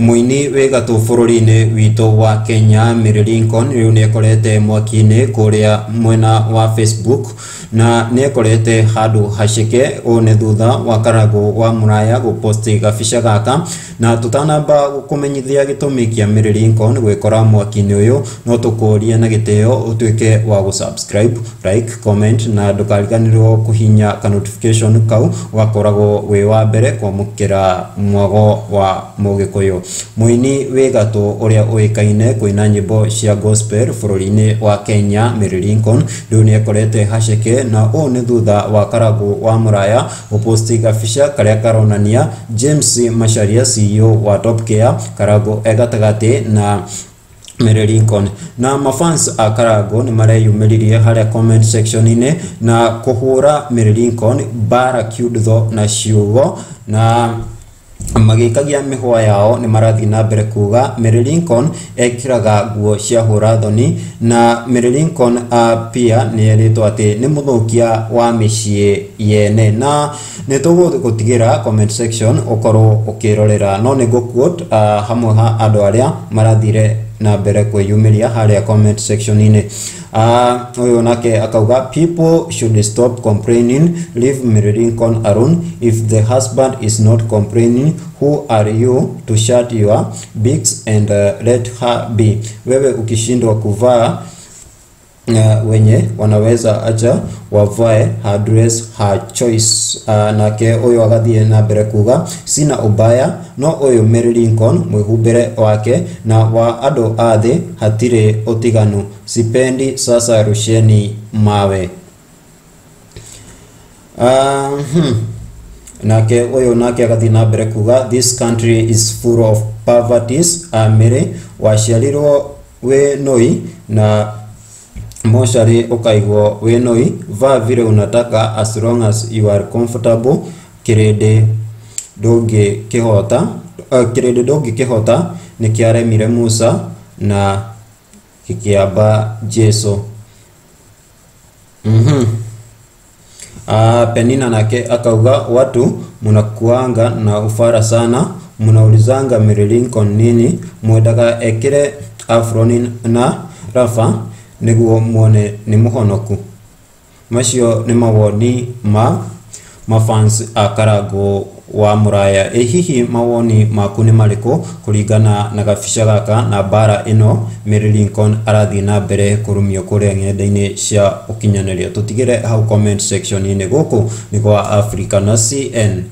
Mũini wĩ gatũ bũrũri-inĩ witũ wa Kenya Mary Lincoln rĩu nĩekorete mwaki-inĩ kũrĩa mwena wa Facebook na nĩekorete handũ haceke. Ũũ nĩ thutha wa Karangũ wa Mũraya gũposti gabica gaka, na tũtanamba gũkũmenyithia gĩtũmi kĩa Mary Lincoln gwĩkora mwaki-inĩ ũyũ, no tũkũrie na gĩtĩo ũtuĩke wa gũ-subscribe, like, comment na ndũkariganĩrwo kũhihinya ka notification kau, ũgakoragwo wĩ wa mbere kwamũkĩra mwago wa Mũgĩkũyũ. Mũini wĩ gatũ ũrĩa ũĩkaine kũina nyĩmbo cia gospel bũrũri-inĩ wa Kenya Mary Lincoln rĩu nĩekorete haceke, na ũũ nĩ thutha wa Karangũ wa Mũraya gũposti gabica karĩa karonania James Macharia, CEO wa Top Care, Karangũ e gatagatĩ na Mary Lincoln. Na mafans a Karangũ nĩ mareyumĩririe harĩa comment section-inĩ na kũhũra Mary Lincoln mbara kiundutho na ciugo, na magĩikagia mĩhwa yao nĩ marathiĩ na mbere kuga Mary Lincoln ekĩraga nguo cia hũra thoni, na Mary Lincoln pia nĩ erĩtwo atĩ nĩ mũthũkia wa mĩciĩ yene. Na nĩ tũgũgũtigĩra comment section ũkorwo ũkĩrorera, no nĩ ngũ-quote hamwe ha andũ arĩa marathire na mbere kwĩyumĩria harĩa comment section-inĩ. Ũyũ nake akauga, "People should stop complaining. Leave Mary Lincoln alone. If the husband is not complaining, who are you to shut your beaks and let her be? Wewe ukishindwa kuvaa, wenye wanaweza acha wavae. Her dress, her choice." Nake ũyũ agathiĩ na mbere kuga, "Sina ubaya, no ũyũ Mary Lincoln mwĩhumbĩre wake na wa andũ a thĩ hatirĩ ũtiganu. Sipendi, sasa rusheni mawe." Nake ũyũ nake agathiĩ na mbere kuga, "This country is full of poverties. Mary waciarirwo wĩ nũi na mocarĩ ũkaigwo wĩ nũi. Vaa vile unataka as long as you are comfortable. Kĩrĩndĩ ndũngĩkĩhota, kĩrĩndĩ ndũngĩkĩhota. Nĩ kĩaremire Musa na gĩkĩamba Jesu." Penina nake akauga, "Watu munakuanga na ufara sana, munaulizanga Mary Lincoln nini? Mwendaga ekĩre apron na raba nĩguo muone nĩ mũhonoku?" Macio nĩ mawoni ma mafans a Karangũ wa Mũraya. Ĩ hihi mawoni maku nĩ marĩkũ kũringana na gabica gaka na mbara ĩno Mary Lincoln arathiĩ na mbere kũrumio kũrĩa ng'enda-inĩ cia ũkinyanĩria? Tũtigĩre hau comment section-inĩ. Gũkũ nĩ kwa Africa na CN.